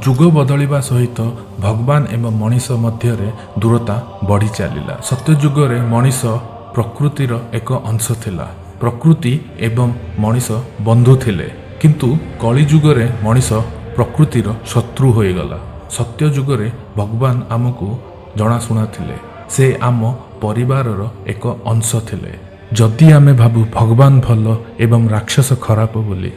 ଯୁଗ ବଦଳିବା ସହିତ ଭଗବାନ ଏବଂ ମଣିଷ ମଧ୍ୟରେ ଦୂରତା ବଢ଼ି ଚାଲିଲା। ସତ୍ୟଯୁଗରେ ମଣିଷ ପ୍ରକୃତିର ଏକ ଅଂଶ ଥିଲା। ପ୍ରକୃତି ଏବଂ ମଣିଷ ବନ୍ଧୁ ଥିଲେ। କିନ୍ତୁ କଳିଯୁଗରେ ମଣିଷ ପ୍ରକୃତିର ଶତ୍ରୁ ହୋଇଗଲା। ସତ୍ୟଯୁଗରେ ଭଗବାନ ଆମକୁ ଜଣାଶୁଣା ଥିଲେ। ସେ ଆମ ପରିବାରର ଏକ ଅଂଶ ଥିଲେ। ଯଦି ଆମେ ଭାବୁ ଭଗବାନ ଭଲ ଏବଂ ରାକ୍ଷସ ଖରାପ ବୋଲି,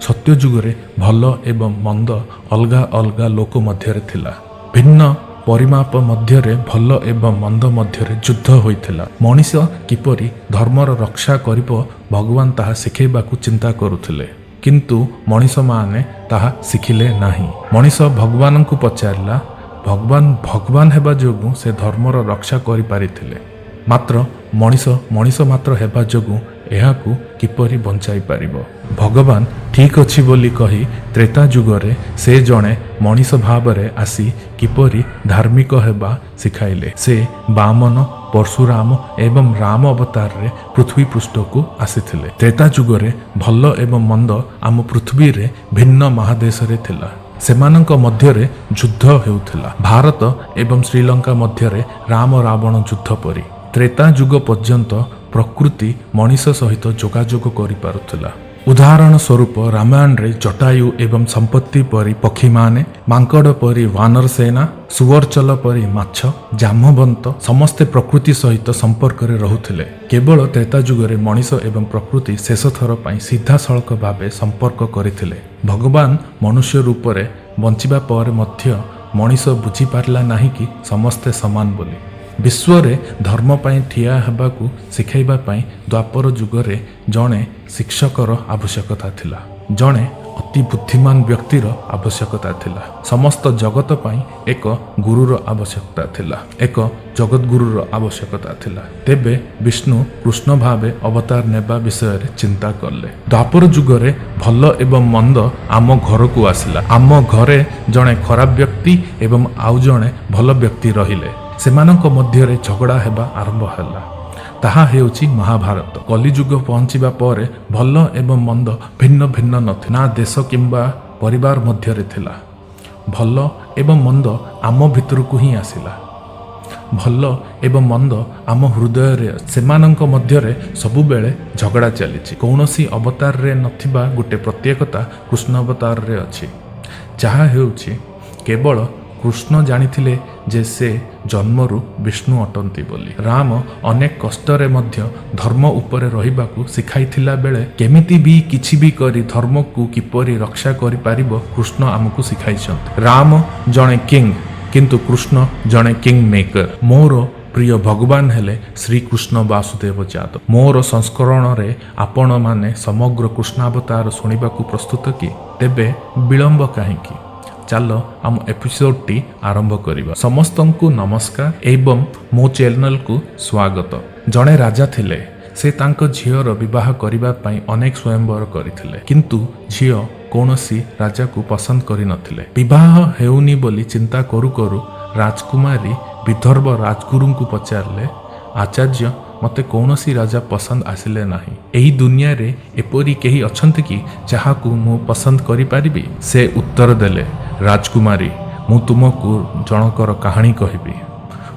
ସତ୍ୟଯୁଗରେ ଭଲ ଏବଂ ମନ୍ଦ ଅଲଗା ଅଲଗା ଲୋକ ମଧ୍ୟରେ ଥିଲା। ଭିନ୍ନ ପରିମାପ ମଧ୍ୟରେ ଭଲ ଏବଂ ମନ୍ଦ ମଧ୍ୟରେ ଯୁଦ୍ଧ ହୋଇଥିଲା। ମଣିଷ କିପରି ଧର୍ମର ରକ୍ଷା କରିବ, ଭଗବାନ ତାହା ଶିଖେଇବାକୁ ଚିନ୍ତା କରୁଥିଲେ। କିନ୍ତୁ ମଣିଷମାନେ ତାହା ଶିଖିଲେ ନାହିଁ। ମଣିଷ ଭଗବାନଙ୍କୁ ପଚାରିଲା। ଭଗବାନ ଭଗବାନ ହେବା ଯୋଗୁଁ ସେ ଧର୍ମର ରକ୍ଷା କରିପାରିଥିଲେ। ମାତ୍ର ମଣିଷ ମଣିଷ ମାତ୍ର ହେବା ଯୋଗୁଁ ଏହାକୁ କିପରି ବଞ୍ଚାଇ ପାରିବ? ଭଗବାନ ଠିକ୍ ଅଛି ବୋଲି କହି ତ୍ରେତା ଯୁଗରେ ସେ ଜଣେ ମଣିଷ ଭାବରେ ଆସି କିପରି ଧାର୍ମିକ ହେବା ଶିଖାଇଲେ। ସେ ବାମନ, ପରଶୁରାମ ଏବଂ ରାମ ଅବତାରରେ ପୃଥିବୀ ପୃଷ୍ଠକୁ ଆସିଥିଲେ। ତ୍ରେତା ଯୁଗରେ ଭଲ ଏବଂ ମନ୍ଦ ଆମ ପୃଥିବୀରେ ଭିନ୍ନ ମହାଦେଶରେ ଥିଲା। ସେମାନଙ୍କ ମଧ୍ୟରେ ଯୁଦ୍ଧ ହେଉଥିଲା, ଭାରତ ଏବଂ ଶ୍ରୀଲଙ୍କା ମଧ୍ୟରେ ରାମ ରାବଣ ଯୁଦ୍ଧ ପରି। ତ୍ରେତା ଯୁଗ ପର୍ଯ୍ୟନ୍ତ ପ୍ରକୃତି ମଣିଷ ସହିତ ଯୋଗାଯୋଗ କରିପାରୁଥିଲା। ଉଦାହରଣ ସ୍ୱରୂପ, ରାମାୟଣରେ ଜଟାୟୁ ଏବଂ ସମ୍ପତ୍ତି ପରି ପକ୍ଷୀମାନେ, ମାଙ୍କଡ଼ ପରି ବାନର ସେନା, ସୁବର୍ଚଲ ପରି ମାଛ, ଜାମ୍ବନ୍ତ ସମସ୍ତେ ପ୍ରକୃତି ସହିତ ସମ୍ପର୍କରେ ରହୁଥିଲେ। କେବଳ ତ୍ରେତା ଯୁଗରେ ମଣିଷ ଏବଂ ପ୍ରକୃତି ଶେଷ ଥର ପାଇଁ ସିଧାସଳଖ ଭାବେ ସମ୍ପର୍କ କରିଥିଲେ। ଭଗବାନ ମନୁଷ୍ୟ ରୂପରେ ବଞ୍ଚିବା ପରେ ମଧ୍ୟ ମଣିଷ ବୁଝିପାରିଲା ନାହିଁ କି ସମସ୍ତେ ସମାନ ବୋଲି। ବିଶ୍ୱରେ ଧର୍ମ ପାଇଁ ଠିଆ ହେବାକୁ ଶିଖାଇବା ପାଇଁ ଦ୍ୱାପର ଯୁଗରେ ଜଣେ ଶିକ୍ଷକର ଆବଶ୍ୟକତା ଥିଲା। ଜଣେ ଅତି ବୁଦ୍ଧିମାନ ବ୍ୟକ୍ତିର ଆବଶ୍ୟକତା ଥିଲା। ସମସ୍ତ ଜଗତ ପାଇଁ ଏକ ଗୁରୁର ଆବଶ୍ୟକତା ଥିଲା। ଏକ ଜଗତଗୁରୁର ଆବଶ୍ୟକତା ଥିଲା। ତେବେ ବିଷ୍ଣୁ କୃଷ୍ଣ ଭାବେ ଅବତାର ନେବା ବିଷୟରେ ଚିନ୍ତା କଲେ। ଦ୍ୱାପର ଯୁଗରେ ଭଲ ଏବଂ ମନ୍ଦ ଆମ ଘରକୁ ଆସିଲା। ଆମ ଘରେ ଜଣେ ଖରାପ ବ୍ୟକ୍ତି ଏବଂ ଆଉ ଜଣେ ଭଲ ବ୍ୟକ୍ତି ରହିଲେ। ସେମାନଙ୍କ ମଧ୍ୟରେ ଝଗଡ଼ା ହେବା ଆରମ୍ଭ ହେଲା। ତାହା ହେଉଛି ମହାଭାରତ। କଲିଯୁଗ ପହଞ୍ଚିବା ପରେ ଭଲ ଏବଂ ମନ୍ଦ ଭିନ୍ନ ଭିନ୍ନ ନଥିଲା, ନା ଦେଶ କିମ୍ବା ପରିବାର ମଧ୍ୟରେ ଥିଲା। ଭଲ ଏବଂ ମନ୍ଦ ଆମ ଭିତରକୁ ହିଁ ଆସିଲା। ଭଲ ଏବଂ ମନ୍ଦ ଆମ ହୃଦୟରେ ଅଛି। ସେମାନଙ୍କ ମଧ୍ୟରେ ସବୁବେଳେ ଝଗଡ଼ା ଚାଲିଛି। କୌଣସି ଅବତାରରେ ନଥିବା ଗୋଟେ ପ୍ରତ୍ୟେକତା କୃଷ୍ଣ ଅବତାରରେ ଅଛି, ଯାହା ହେଉଛି କେବଳ କୃଷ୍ଣ ଜାଣିଥିଲେ ଯେ ସେ ଜନ୍ମରୁ ବିଷ୍ଣୁ ଅଟନ୍ତି ବୋଲି। ରାମ ଅନେକ କଷ୍ଟରେ ମଧ୍ୟ ଧର୍ମ ଉପରେ ରହିବାକୁ ଶିଖାଇଥିଲା ବେଳେ କେମିତି ବି କିଛି ବି କରି ଧର୍ମକୁ କିପରି ରକ୍ଷା କରିପାରିବ, କୃଷ୍ଣ ଆମକୁ ଶିଖାଇଛନ୍ତି। ରାମ ଜଣେ କିଙ୍ଗ, କିନ୍ତୁ କୃଷ୍ଣ ଜଣେ କିଙ୍ଗ ମେକର। ମୋର ପ୍ରିୟ ଭଗବାନ ହେଲେ ଶ୍ରୀକୃଷ୍ଣ ବାସୁଦେବ ଯାଦବ। ମୋର ସଂସ୍କରଣରେ ଆପଣମାନେ ସମଗ୍ର କୃଷ୍ଣାବତାର ଶୁଣିବାକୁ ପ୍ରସ୍ତୁତ କି? ତେବେ ବିଳମ୍ବ କାହିଁକି? ଚାଲ ଆମ ଏପିସୋଡଟି ଆରମ୍ଭ କରିବା। ସମସ୍ତଙ୍କୁ ନମସ୍କାର ଏବଂ ମୋ ଚ୍ୟାନେଲକୁ ସ୍ୱାଗତ। ଜଣେ ରାଜା ଥିଲେ। ସେ ତାଙ୍କ ଝିଅର ବିବାହ କରିବା ପାଇଁ ଅନେକ ସ୍ୱୟଂବର କରିଥିଲେ। କିନ୍ତୁ ଝିଅ କୌଣସି ରାଜାକୁ ପସନ୍ଦ କରିନଥିଲେ। ବିବାହ ହେଉନି ବୋଲି ଚିନ୍ତା କରୁ କରୁ ରାଜକୁମାରୀ ବିଦର୍ଭ ରାଜଗୁରୁଙ୍କୁ ପଚାରିଲେ, "ଆଚାର୍ଯ୍ୟ, ମୋତେ କୌଣସି ରାଜା ପସନ୍ଦ ଆସିଲେ ନାହିଁ। ଏହି ଦୁନିଆରେ ଏପରି କେହି ଅଛନ୍ତି କି, ଯାହାକୁ ମୁଁ ପସନ୍ଦ କରିପାରିବି?" ସେ ଉତ୍ତର ଦେଲେ, "ରାଜକୁମାରୀ, ମୁଁ ତୁମକୁ ଜଣକର କାହାଣୀ କହିବି।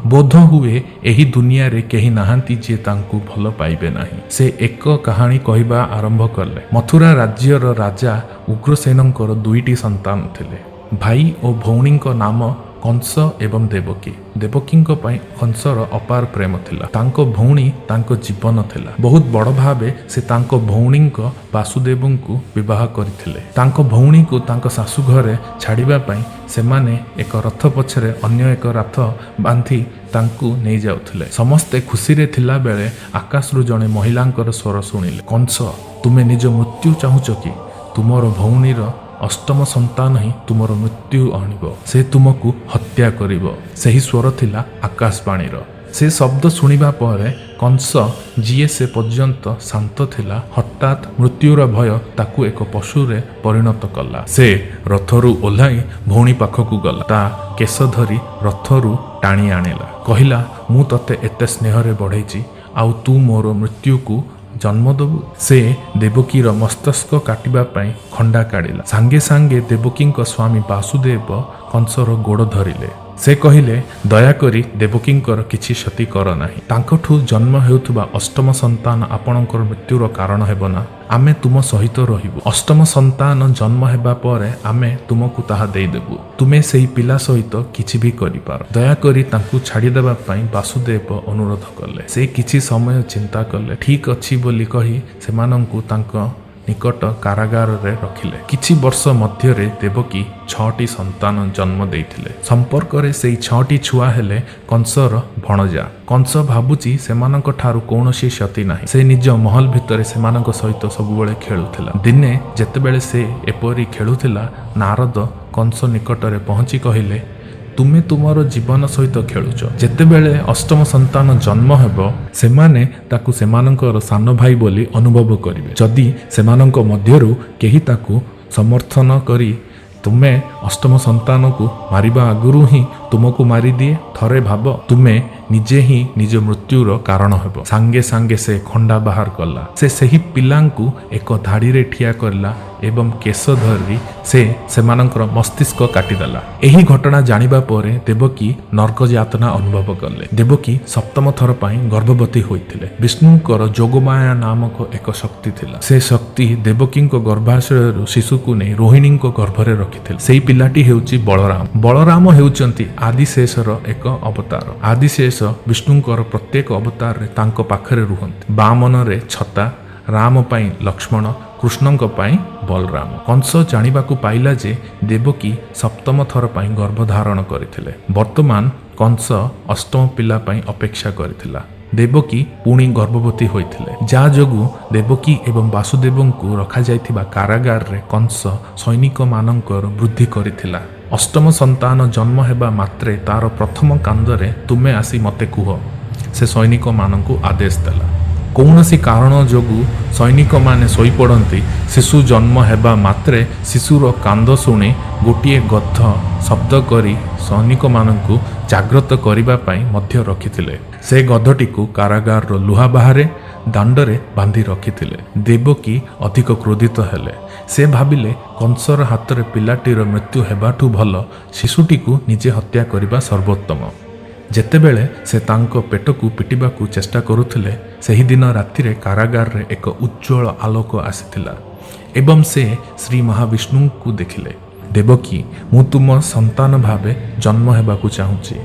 ବୋଧ ହୁଏ ଏହି ଦୁନିଆରେ କେହି ନାହାନ୍ତି, ଯିଏ ତାଙ୍କୁ ଭଲ ପାଇବେ ନାହିଁ।" ସେ ଏକ କାହାଣୀ କହିବା ଆରମ୍ଭ କଲେ। ମଥୁରା ରାଜ୍ୟର ରାଜା ଉଗ୍ରସେନଙ୍କର ଦୁଇଟି ସନ୍ତାନ ଥିଲେ। ଭାଇ ଓ ଭଉଣୀଙ୍କ ନାମ କଂସ ଏବଂ ଦେବକୀ। ଦେବକୀଙ୍କ ପାଇଁ କଂସର ଅପାର ପ୍ରେମ ଥିଲା। ତାଙ୍କ ଭଉଣୀ ତାଙ୍କ ଜୀବନ ଥିଲା। ବହୁତ ବଡ଼ ଭାବେ ସେ ତାଙ୍କ ଭଉଣୀଙ୍କ ବାସୁଦେବଙ୍କୁ ବିବାହ କରିଥିଲେ। ତାଙ୍କ ଭଉଣୀକୁ ତାଙ୍କ ଶାଶୁ ଘରେ ଛାଡ଼ିବା ପାଇଁ ସେମାନେ ଏକ ରଥ ପଛରେ ଅନ୍ୟ ଏକ ରଥ ବାନ୍ଧି ତାଙ୍କୁ ନେଇଯାଉଥିଲେ। ସମସ୍ତେ ଖୁସିରେ ଥିଲାବେଳେ ଆକାଶରୁ ଜଣେ ମହିଳାଙ୍କର ସ୍ୱର ଶୁଣିଲେ, "କଂସ, ତୁମେ ନିଜ ମୃତ୍ୟୁ ଚାହୁଁଛ କି? ତୁମର ଭଉଣୀର ଅଷ୍ଟମ ସନ୍ତାନ ହିଁ ତୁମର ମୃତ୍ୟୁ ଆଣିବ। ସେ ତୁମକୁ ହତ୍ୟା କରିବ।" ସେହି ସ୍ୱର ଥିଲା ଆକାଶବାଣୀର। ସେ ଶବ୍ଦ ଶୁଣିବା ପରେ କଂସ, ଯିଏ ସେ ପର୍ଯ୍ୟନ୍ତ ଶାନ୍ତ ଥିଲା, ହଠାତ୍ ମୃତ୍ୟୁର ଭୟ ତାକୁ ଏକ ପଶୁରେ ପରିଣତ କଲା। ସେ ରଥରୁ ଓହ୍ଲାଇ ଭଉଣୀ ପାଖକୁ ଗଲା। ତା କେଶ ଧରି ରଥରୁ ଟାଣି ଆଣିଲା। କହିଲା, "ମୁଁ ତତେ ଏତେ ସ୍ନେହରେ ବଢ଼େଇଛି, ଆଉ ତୁ ମୋର ମୃତ୍ୟୁକୁ ଜନ୍ମ ଦେବୁ? ସେ ଦେବକୀର ମସ୍ତିଷ୍କ କାଟିବା ପାଇଁ ଖଣ୍ଡା କାଢ଼ିଲା। ସାଙ୍ଗେ ସାଙ୍ଗେ ଦେବକୀଙ୍କ ସ୍ୱାମୀ ବାସୁଦେବ କଂସର ଗୋଡ଼ ଧରିଲେ। ସେ କହିଲେ, ଦୟାକରି ଦେବକୀଙ୍କର କିଛି କ୍ଷତି କର ନାହିଁ। ତାଙ୍କଠୁ ଜନ୍ମ ହେଉଥିବା ଅଷ୍ଟମ ସନ୍ତାନ ଆପଣଙ୍କର ମୃତ୍ୟୁର କାରଣ ହେବ ନା? ଆମେ ତୁମ ସହିତ ରହିବୁ। ଅଷ୍ଟମ ସନ୍ତାନ ଜନ୍ମ ହେବା ପରେ ଆମେ ତୁମକୁ ତାହା ଦେଇଦେବୁ। ତୁମେ ସେହି ପିଲା ସହିତ କିଛି ବି କରିପାର। ଦୟାକରି ତାଙ୍କୁ ଛାଡ଼ିଦେବା ପାଇଁ ବାସୁଦେବ ଅନୁରୋଧ କଲେ। ସେ କିଛି ସମୟ ଚିନ୍ତା କଲେ। ଠିକ୍ ଅଛି ବୋଲି କହି ସେମାନଙ୍କୁ ତାଙ୍କ ନିକଟ କାରାଗାରରେ ରଖିଲେ। କିଛି ବର୍ଷ ମଧ୍ୟରେ ଦେବକୀ 6ଟି ସନ୍ତାନ ଜନ୍ମ ଦେଇଥିଲେ। ସମ୍ପର୍କରେ ସେଇ 6ଟି ଛୁଆ ହେଲେ କଂସର ଭଣଜା। କଂସ ଭାବୁଛି ସେମାନଙ୍କ ଠାରୁ କୌଣସି କ୍ଷତି ନାହିଁ। ସେ ନିଜ ମହଲ ଭିତରେ ସେମାନଙ୍କ ସହିତ ସବୁବେଳେ ଖେଳୁଥିଲା। ଦିନେ ଯେତେବେଳେ ସେ ଏପରି ଖେଳୁଥିଲା, ନାରଦ କଂସ ନିକଟରେ ପହଞ୍ଚି କହିଲେ, ତୁମେ ତୁମର ଜୀବନ ସହିତ ଖେଳୁଛ। ଯେତେବେଳେ ଅଷ୍ଟମ ସନ୍ତାନ ଜନ୍ମ ହେବ, ସେମାନେ ତାକୁ ସେମାନଙ୍କର ସାନ ଭାଇ ବୋଲି ଅନୁଭବ କରିବେ। ଯଦି ସେମାନଙ୍କ ମଧ୍ୟରୁ କେହି ତାକୁ ସମର୍ଥନ କରି ତୁମେ ଅଷ୍ଟମ ସନ୍ତାନକୁ ମାରିବା ଆଗରୁ ହିଁ ତୁମକୁ ମାରିଦିଏ, ଥରେ ଭାବ, ତୁମେ ନିଜେ ହିଁ ନିଜ ମୃତ୍ୟୁର କାରଣ ହେବ। ସାଙ୍ଗେ ସାଙ୍ଗେ ସେ ଖଣ୍ଡା ବାହାର କଲା। ସେ ସେହି ପିଲାଙ୍କୁ ଏକ ଧାଡ଼ିରେ ଠିଆ କରିଲା ଏବଂ କେଶ ଧରି ସେ ସେମାନଙ୍କର ମସ୍ତିଷ୍କ କାଟିଦେଲା। ଏହି ଘଟଣା ଜାଣିବା ପରେ ଦେବକୀ ନର୍କ ଯାତନା ଅନୁଭବ କଲେ। ଦେବକୀ ସପ୍ତମ ଥର ପାଇଁ ଗର୍ଭବତୀ ହୋଇଥିଲେ। ବିଷ୍ଣୁଙ୍କର ଯୋଗମାୟା ନାମକ ଏକ ଶକ୍ତି ଥିଲା। ସେ ଶକ୍ତି ଦେବକୀଙ୍କ ଗର୍ଭାଶୟରୁ ଶିଶୁକୁ ନେଇ ରୋହିଣୀଙ୍କ ଗର୍ଭରେ ରଖିଥିଲେ। ସେଇ ପିଲାଟି ହେଉଛି ବଳରାମ। ବଳରାମ ହେଉଛନ୍ତି ଆଦିଶେଷର ଏକ ଅବତାର। ଆଦିଶେଷ ବିଷ୍ଣୁଙ୍କର ପ୍ରତ୍ୟେକ ଅବତାରରେ ତାଙ୍କ ପାଖରେ ରୁହନ୍ତି। ବାମନରେ ଛତା, ରାମ ପାଇଁ ଲକ୍ଷ୍ମଣ, କୃଷ୍ଣଙ୍କ ପାଇଁ ବଳରାମ। କଂସ ଜାଣିବାକୁ ପାଇଲା ଯେ ଦେବକୀ ସପ୍ତମ ଥର ପାଇଁ ଗର୍ଭଧାରଣ କରିଥିଲେ। ବର୍ତ୍ତମାନ କଂସ ଅଷ୍ଟମ ପିଲା ପାଇଁ ଅପେକ୍ଷା କରିଥିଲା। ଦେବକୀ ପୁଣି ଗର୍ଭବତୀ ହୋଇଥିଲେ, ଯାହା ଯୋଗୁଁ ଦେବକୀ ଏବଂ ବାସୁଦେବଙ୍କୁ ରଖାଯାଇଥିବା କାରାଗାରରେ କଂସ ସୈନିକମାନଙ୍କର ବୃଦ୍ଧି କରିଥିଲା। ଅଷ୍ଟମ ସନ୍ତାନ ଜନ୍ମ ହେବା ମାତ୍ରେ ତାର ପ୍ରଥମ କାନ୍ଦରେ ତୁମେ ଆସି ମୋତେ କୁହ, ସେ ସୈନିକମାନଙ୍କୁ ଆଦେଶ ଦେଲା। କୌଣସି କାରଣ ଯୋଗୁଁ ସୈନିକମାନେ ଶୋଇପଡ଼ନ୍ତି। ଶିଶୁ ଜନ୍ମ ହେବା ମାତ୍ରେ ଶିଶୁର କାନ୍ଦ ଶୁଣି ଗୋଟିଏ ଗଧ ଶବ୍ଦ କରି ସୈନିକମାନଙ୍କୁ ଜାଗ୍ରତ କରିବା ପାଇଁ ମଧ୍ୟ ରଖିଥିଲେ। ସେ ଗଧଟିକୁ କାରାଗାରର ଲୁହା ବାହାରେ ଦାଣ୍ଡରେ ବାନ୍ଧି ରଖିଥିଲେ। ଦେବକୀ ଅଧିକ କ୍ରୋଧିତ ହେଲେ। ସେ ଭାବିଲେ, କଂସର ହାତରେ ପିଲାଟିର ମୃତ୍ୟୁ ହେବାଠୁ ଭଲ ଶିଶୁଟିକୁ ନିଜେ ହତ୍ୟା କରିବା ସର୍ବୋତ୍ତମ। ଯେତେବେଳେ ସେ ତାଙ୍କ ପେଟକୁ ପିଟିବାକୁ ଚେଷ୍ଟା କରୁଥିଲେ, ସେହିଦିନ ରାତିରେ କାରାଗାରରେ ଏକ ଉଜ୍ଜ୍ୱଳ ଆଲୋକ ଆସିଥିଲା ଏବଂ ସେ ଶ୍ରୀ ମହାବିଷ୍ଣୁଙ୍କୁ ଦେଖିଲେ। ଦେବକୀ, ମୁଁ ତୁମ ସନ୍ତାନ ଭାବେ ଜନ୍ମ ହେବାକୁ ଚାହୁଁଛି।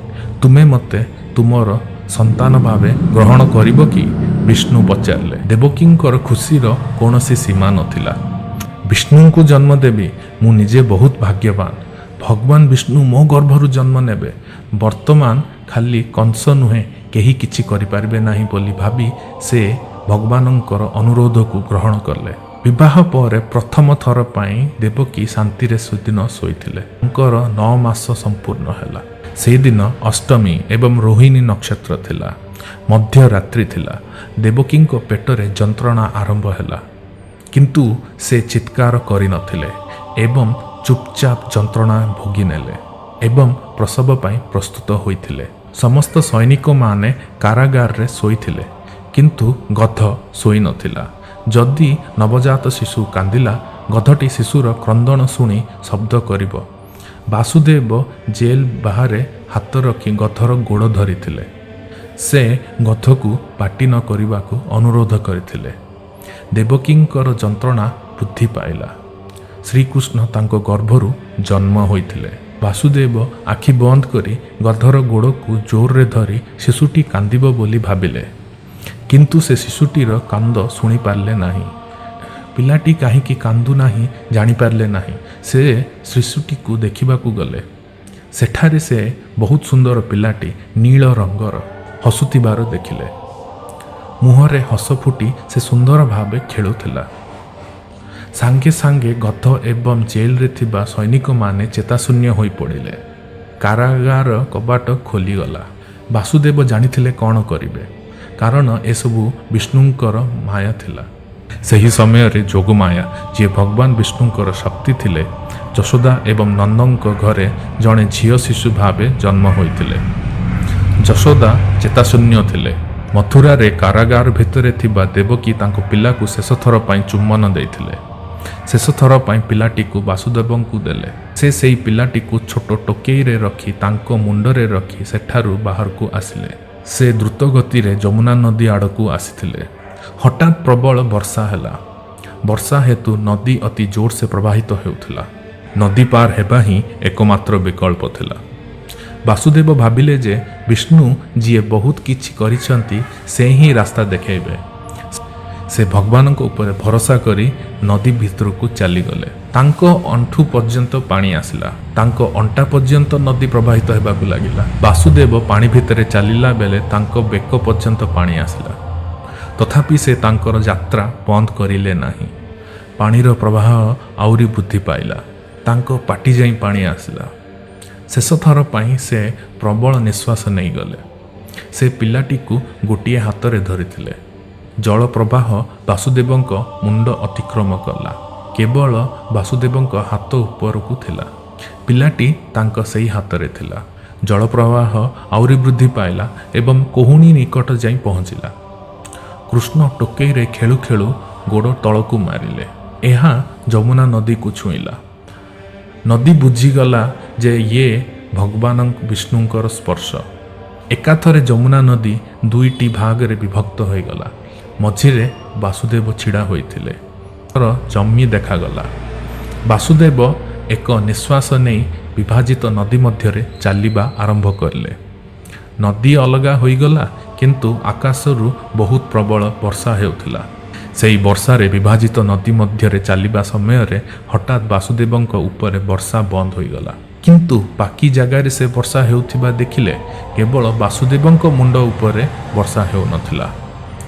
ତୁମେ ମୋତେ ତୁମର ସନ୍ତାନ ଭାବେ ଗ୍ରହଣ କରିବ କି? ବିଷ୍ଣୁ ପଚାରିଲେ। ଦେବକୀଙ୍କର ଖୁସିର କୌଣସି ସୀମା ନଥିଲା। ବିଷ୍ଣୁଙ୍କୁ ଜନ୍ମ ଦେବି? ମୁଁ ନିଜେ ବହୁତ ଭାଗ୍ୟବାନ। ଭଗବାନ ବିଷ୍ଣୁ ମୋ ଗର୍ଭରୁ ଜନ୍ମ ନେବେ। ବର୍ତ୍ତମାନ ଖାଲି କଂସ ନୁହେଁ, କେହି କିଛି କରିପାରିବେ ନାହିଁ ବୋଲି ଭାବି ସେ ଭଗବାନଙ୍କର ଅନୁରୋଧକୁ ଗ୍ରହଣ କଲେ। ବିବାହ ପରେ ପ୍ରଥମ ଥର ପାଇଁ ଦେବକୀ ଶାନ୍ତିରେ ସେଦିନ ଶୋଇଥିଲେ। ତାଙ୍କର 9 ମାସ ସମ୍ପୂର୍ଣ୍ଣ ହେଲା। ସେଦିନ ଅଷ୍ଟମୀ ଏବଂ ରୋହିଣୀ ନକ୍ଷତ୍ର ଥିଲା। ମଧ୍ୟରାତ୍ରି ଥିଲା। ଦେବକୀଙ୍କ ପେଟରେ ଯନ୍ତ୍ରଣା ଆରମ୍ଭ ହେଲା, କିନ୍ତୁ ସେ ଚିତ୍କାର କରିନଥିଲେ ଏବଂ ଚୁପଚାପ ଯନ୍ତ୍ରଣା ଭୋଗି ନେଲେ ଏବଂ ପ୍ରସବ ପାଇଁ ପ୍ରସ୍ତୁତ ହୋଇଥିଲେ। ସମସ୍ତ ସୈନିକମାନେ କାରାଗାରରେ ଶୋଇଥିଲେ, କିନ୍ତୁ ଗଧ ଶୋଇନଥିଲା। ଯଦି ନବଜାତ ଶିଶୁ କାନ୍ଦିଲା, ଗଧଟି ଶିଶୁର କ୍ରନ୍ଦନ ଶୁଣି ଶବ୍ଦ କରିବ। ବାସୁଦେବ ଜେଲ୍ ବାହାରେ ହାତ ରଖି ଗଧର ଗୋଡ଼ ଧରିଥିଲେ। ସେ ଗଧକୁ ପାଟି ନ କରିବାକୁ ଅନୁରୋଧ କରିଥିଲେ। ଦେବକୀଙ୍କର ଯନ୍ତ୍ରଣା ବୃଦ୍ଧି ପାଇଲା। ଶ୍ରୀକୃଷ୍ଣ ତାଙ୍କ ଗର୍ଭରୁ ଜନ୍ମ ହୋଇଥିଲେ। ବାସୁଦେବ ଆଖି ବନ୍ଦ କରି ଗଧର ଗୋଡ଼କୁ ଜୋରରେ ଧରି ଶିଶୁଟି କାନ୍ଦିବ ବୋଲି ଭାବିଲେ, କିନ୍ତୁ ସେ ଶିଶୁଟିର କାନ୍ଦ ଶୁଣିପାରିଲେ ନାହିଁ। ପିଲାଟି କାହିଁକି କାନ୍ଦୁ ନାହିଁ ଜାଣିପାରିଲେ ନାହିଁ। ସେ ଶିଶୁଟିକୁ ଦେଖିବାକୁ ଗଲେ। ସେଠାରେ ସେ ବହୁତ ସୁନ୍ଦର ପିଲାଟି, ନୀଳ ରଙ୍ଗର, ହସୁଥିବାର ଦେଖିଲେ। ମୁହଁରେ ହସ ଫୁଟି ସେ ସୁନ୍ଦର ଭାବେ ଖେଳୁଥିଲା। ସାଙ୍ଗେ ସାଙ୍ଗେ ଗଧ ଏବଂ ଜେଲରେ ଥିବା ସୈନିକମାନେ ଚେତାଶୂନ୍ୟ ହୋଇପଡ଼ିଲେ। କାରାଗାର କବାଟ ଖୋଲିଗଲା। ବାସୁଦେବ ଜାଣିଥିଲେ କ'ଣ କରିବେ, କାରଣ ଏସବୁ ବିଷ୍ଣୁଙ୍କର ମାୟା ଥିଲା। ସେହି ସମୟରେ ଯୋଗମାୟା, ଯିଏ ଭଗବାନ ବିଷ୍ଣୁଙ୍କର ଶକ୍ତି ଥିଲେ, ଯଶୋଦା ଏବଂ ନନ୍ଦଙ୍କ ଘରେ ଜଣେ ଝିଅ ଶିଶୁ ଭାବେ ଜନ୍ମ ହୋଇଥିଲେ। ଯଶୋଦା ଚେତାଶୂନ୍ୟ ଥିଲେ। ମଥୁରାରେ କାରାଗାର ଭିତରେ ଥିବା ଦେବକୀ ତାଙ୍କ ପିଲାକୁ ଶେଷଥର ପାଇଁ ଚୁମ୍ବନ ଦେଇଥିଲେ। ଶେଷଥର ପାଇଁ ପିଲାଟିକୁ ବାସୁଦେବଙ୍କୁ ଦେଲେ। ସେ ସେଇ ପିଲାଟିକୁ ଛୋଟ ଟୋକେଇରେ ରଖି ତାଙ୍କ ମୁଣ୍ଡରେ ରଖି ସେଠାରୁ ବାହାରକୁ ଆସିଲେ। ସେ ଦ୍ରୁତ ଗତିରେ ଯମୁନା ନଦୀ ଆଡ଼କୁ ଆସିଥିଲେ। ହଠାତ୍ ପ୍ରବଳ ବର୍ଷା ହେଲା। ବର୍ଷା ହେତୁ ନଦୀ ଅତି ଜୋରସେ ପ୍ରବାହିତ ହେଉଥିଲା। ନଦୀ ପାର ହେବା ହିଁ ଏକମାତ୍ର ବିକଳ୍ପ ଥିଲା। ବାସୁଦେବ ଭାବିଲେ ଯେ ବିଷ୍ଣୁ, ଯିଏ ବହୁତ କିଛି କରିଛନ୍ତି, ସେ ହିଁ ରାସ୍ତା ଦେଖାଇବେ। ସେ ଭଗବାନଙ୍କ ଉପରେ ଭରସା କରି ନଦୀ ଭିତରକୁ ଚାଲିଗଲେ। ତାଙ୍କ ଆଣ୍ଠୁ ପର୍ଯ୍ୟନ୍ତ ପାଣି ଆସିଲା। ତାଙ୍କ ଅଣ୍ଟା ପର୍ଯ୍ୟନ୍ତ ନଦୀ ପ୍ରବାହିତ ହେବାକୁ ଲାଗିଲା। ବାସୁଦେବ ପାଣି ଭିତରେ ଚାଲିଲା ବେଳେ ତାଙ୍କ ବେକ ପର୍ଯ୍ୟନ୍ତ ପାଣି ଆସିଲା। ତଥାପି ସେ ତାଙ୍କର ଯାତ୍ରା ବନ୍ଦ କରିଲେ ନାହିଁ। ପାଣିର ପ୍ରବାହ ଆହୁରି ବୃଦ୍ଧି ପାଇଲା। ତାଙ୍କ ପାଟି ଯାଏ ପାଣି ଆସିଲା। ଶେଷଥର ପାଇଁ ସେ ପ୍ରବଳ ନିଶ୍ୱାସ ନେଇଗଲେ। ସେ ପିଲାଟିକୁ ଗୋଟିଏ ହାତରେ ଧରିଥିଲେ। ଜଳ ପ୍ରବାହ ବାସୁଦେବଙ୍କ ମୁଣ୍ଡ ଅତିକ୍ରମ କଲା। କେବଳ ବାସୁଦେବଙ୍କ ହାତ ଉପରକୁ ଥିଲା। ପିଲାଟି ତାଙ୍କ ସେଇ ହାତରେ ଥିଲା। ଜଳପ୍ରବାହ ଆହୁରି ବୃଦ୍ଧି ପାଇଲା ଏବଂ କହୁଣୀ ନିକଟ ଯାଇ ପହଞ୍ଚିଲା। କୃଷ୍ଣ ଟୋକେଇରେ ଖେଳୁ ଖେଳୁ ଗୋଡ଼ ତଳକୁ ମାରିଲେ। ଏହା ଯମୁନା ନଦୀକୁ ଛୁଇଁଲା। ନଦୀ ବୁଝିଗଲା ଯେ ଇଏ ଭଗବାନ ବିଷ୍ଣୁଙ୍କର ସ୍ପର୍ଶ। ଏକାଥରେ ଯମୁନା ନଦୀ ଦୁଇଟି ଭାଗରେ ବିଭକ୍ତ ହୋଇଗଲା। ମଝିରେ ବାସୁଦେବ ଛିଡ଼ା ହୋଇଥିଲେ। ଜମି ଦେଖାଗଲା। ବାସୁଦେବ ଏକ ନିଶ୍ୱାସ ନେଇ ବିଭାଜିତ ନଦୀ ମଧ୍ୟରେ ଚାଲିବା ଆରମ୍ଭ କଲେ। ନଦୀ ଅଲଗା ହୋଇଗଲା, କିନ୍ତୁ ଆକାଶରୁ ବହୁତ ପ୍ରବଳ ବର୍ଷା ହେଉଥିଲା। ସେହି ବର୍ଷାରେ ବିଭାଜିତ ନଦୀ ମଧ୍ୟରେ ଚାଲିବା ସମୟରେ ହଠାତ୍ ବାସୁଦେବଙ୍କ ଉପରେ ବର୍ଷା ବନ୍ଦ ହୋଇଗଲା। କିନ୍ତୁ ବାକି ଜାଗାରେ ସେ ବର୍ଷା ହେଉଥିବା ଦେଖିଲେ। କେବଳ ବାସୁଦେବଙ୍କ ମୁଣ୍ଡ ଉପରେ ବର୍ଷା ହେଉନଥିଲା।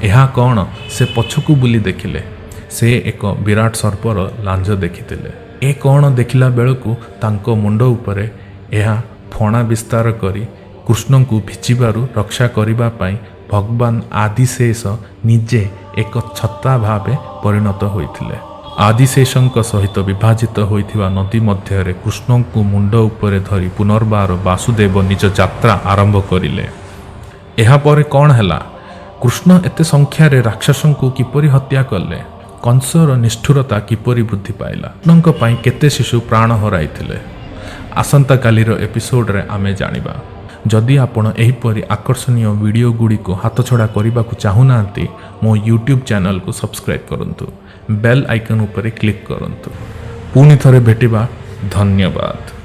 ଏହା କ'ଣ? ସେ ପଛକୁ ବୁଲି ଦେଖିଲେ। ସେ ଏକ ବିରାଟ ସର୍ପର ଲାଞ୍ଜ ଦେଖିଥିଲେ। ଏ କ'ଣ ଦେଖିଲା ବେଳକୁ ତାଙ୍କ ମୁଣ୍ଡ ଉପରେ ଏହା ଫଣା ବିସ୍ତାର କରି କୃଷ୍ଣଙ୍କୁ ଭିଜିବାରୁ ରକ୍ଷା କରିବା ପାଇଁ ଭଗବାନ ଆଦିଶେଷ ନିଜେ ଏକ ଛତା ଭାବେ ପରିଣତ ହୋଇଥିଲେ। ଆଦିଶେଷଙ୍କ ସହିତ ବିଭାଜିତ ହୋଇଥିବା ନଦୀ ମଧ୍ୟରେ କୃଷ୍ଣଙ୍କୁ ମୁଣ୍ଡ ଉପରେ ଧରି ପୁନର୍ବାର ବାସୁଦେବ ନିଜ ଯାତ୍ରା ଆରମ୍ଭ କରିଲେ। ଏହାପରେ କ'ଣ ହେଲା? କୃଷ୍ଣ ଏତେ ସଂଖ୍ୟାରେ ରାକ୍ଷସଙ୍କୁ କିପରି ହତ୍ୟା କଲେ? କଂସର ନିଷ୍ଠୁରତା କିପରି ବୃଦ୍ଧି ପାଇଲା? କୃଷ୍ଣଙ୍କ ପାଇଁ କେତେ ଶିଶୁ ପ୍ରାଣ ହରାଇଥିଲେ? ଆସନ୍ତାକାଲିର ଏପିସୋଡ଼ରେ ଆମେ ଜାଣିବା। ଯଦି ଆପଣ ଏହିପରି ଆକର୍ଷଣୀୟ ଭିଡ଼ିଓ ଗୁଡ଼ିକୁ ହାତଛଡ଼ା କରିବାକୁ ଚାହୁଁନାହାନ୍ତି, ମୋ ୟୁଟ୍ୟୁବ୍ ଚ୍ୟାନେଲକୁ ସବସ୍କ୍ରାଇବ୍ କରନ୍ତୁ, ବେଲ୍ ଆଇକନ୍ ଉପରେ କ୍ଲିକ୍ କରନ୍ତୁ। ପୁଣି ଥରେ ଭେଟିବା। ଧନ୍ୟବାଦ।